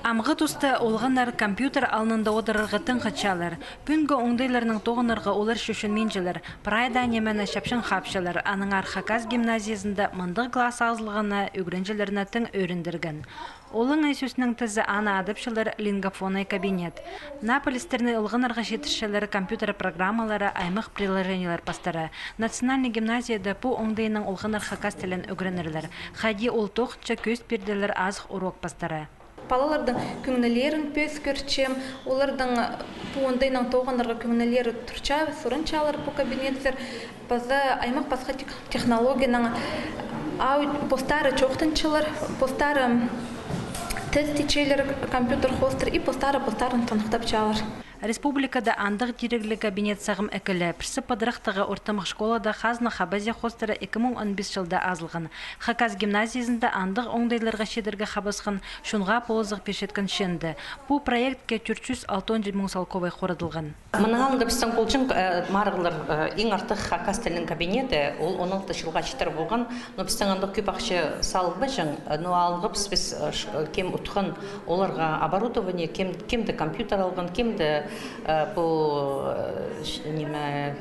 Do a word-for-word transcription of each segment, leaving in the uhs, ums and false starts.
Амғы туста олғаннар компьютер алнында одырарға тың хатчалар. Пӱӱнгі оңдайларнаң тоғынарға олар чӧрчетпинчелер, прай даа нимені чапчаң хапчалар. Аннаңар Хакас гимназиязында мындағ класс азылғаны ӱгренҷілерні тың ӧріндірген. Олаңай сӧснің тізі, аны адапчалар лингафонный кабинет. Наа пілістерні ылғаннарға читірчелер компьютер программалары, аймах приложениелер пастыра. Национальный гимназияда пу оңдайнаң олғаннар хакас тілін ӱгренерлер. Хайди ол тоғынча, кӧзіт пирділер азых урок пастыра. Палаларның кӧңнілерін пӧс кӧрчем, оларның пу оңдайнаң тоғынарға кӧңнілері турча, сурынчалар пу кабинеттер. Паза аймах пасха тех-, технологиянаң, а, постары чоохтанчалар, постары тест итчелер компьютер хоостыра и постары постарын таныхтапчалар. Республикада андағ тирігліг кабинет сағам ікі ле. Пірсі Пыдырахтағы ортымах школада хазна хабазия хоостыра ікі муң он пис чылда азылған. Хакас гимназиязында андағ оңдайларға чидерге хабасхан чонға полызығ пирчеткен чыынды. Пу проектке тӧрт чӱс алтон читі муң салковай хорадылған. Мының алнында пістің полҷаң, э, марығлар, э, иң артых хакас тілінің кабинеті, ол он алты чылға читіре полған, но пістің андағ кӧп ахча салылбаҷаң, э, но алғабыс піс, э, ш-, э, кем утхан оларға оборудование, кем, кем дее компьютер алған, кем дее, э, пу, э, ш-, ниме,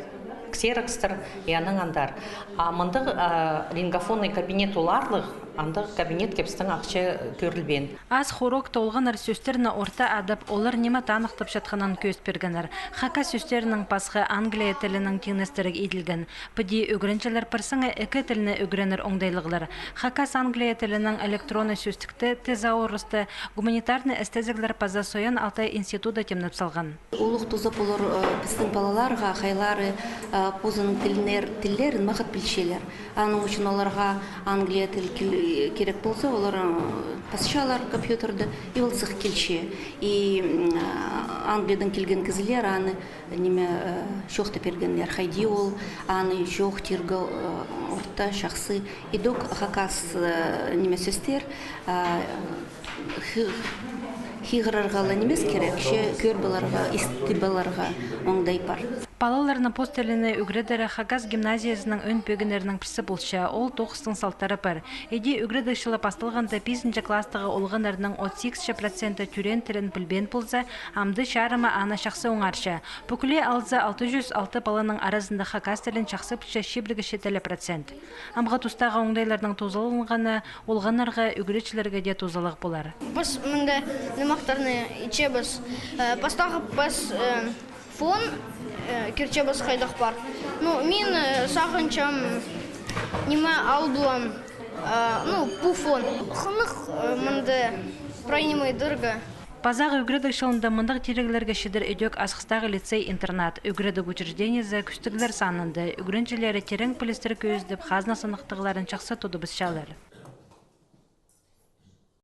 ксерокстар, и анаң андар. А мындағ, э, лингафонный кабинет ол аарлығ, андағ кабинетке пістің ахча кӧрілбеен. Азых урокта олғаннар сӧстерні орта адап, олар ниме таныхтапчатханын кӧзіт пиргеннер. Хакас сӧстерінең пасха англия тілінең тиңнестіріг иділген. Піди ӱгренҷілер пір саңай ікі тілні ӱгренер оңдайлығлар. Хакас-англия тілінең электронный сӧстікті тезаурусты гуманитарный істезіглер паза Соян Алтай институты тимнеп салған. Улуғ туза полар, э, пістің палаларға, хайлары, э, позының тілінер-, тіллерін мағат пілчелер. Аның ӱчӱн оларға англия тіл кил-, кирек полза, олар, э, пасчалар компьютерді, и ол сых килче. И, м, а, Англиядаң килген кізілер аны, ниме, э, чоохтап пиргеннер, хайди ол аны чоохтирға, э, орта чахсы. Идӧк хакас, э, ниме, сӧстер, а, хы-, хығырарға ла нимес кирек, че кӧріп аларға, истіп аларға оңдай пар. Палаларны пос тіліне ӱгредері Хакас гимназиязының ӧӧн пӧгіннерінің пірсі полча, ол тоғыстың салтары пар. Іди ӱгредіг чылы пасталғанда пизінҷі класстағы олғаннарның отыс сигісче проценті тӧреен тілін пілбеен полза, амды чарымы аны чахсы оңарча. Пӱкӱле алза, алты чӱс алты паланың аразында хакас тілін чахсы пілче чибіргі читі ле процент. Амғы тустағы оңдайларның тузаланғаны олғаннарға, ӱгретчілерге дее тузалығ полар. Піс мында нымахтарны итчебіс. Э, пастағы піс, э, фон, э, кирчебіс хайдағ пар. Ну, мин, э, сағынчам, ниме алдылам, э, ну, пу фон. Хынығ, э, мында прай ниме идерге. Пазағы ӱгредіг чылында мындағ тиріглерге читер идӧк Асхыстағы лицей-интернат. Ӱгредіг учреждениезі кӱстіглер санында. Ӱгренҷілері тирең пілістер кӧзідіп, хазна сыныхтығларын чахсы тудыбысчалар.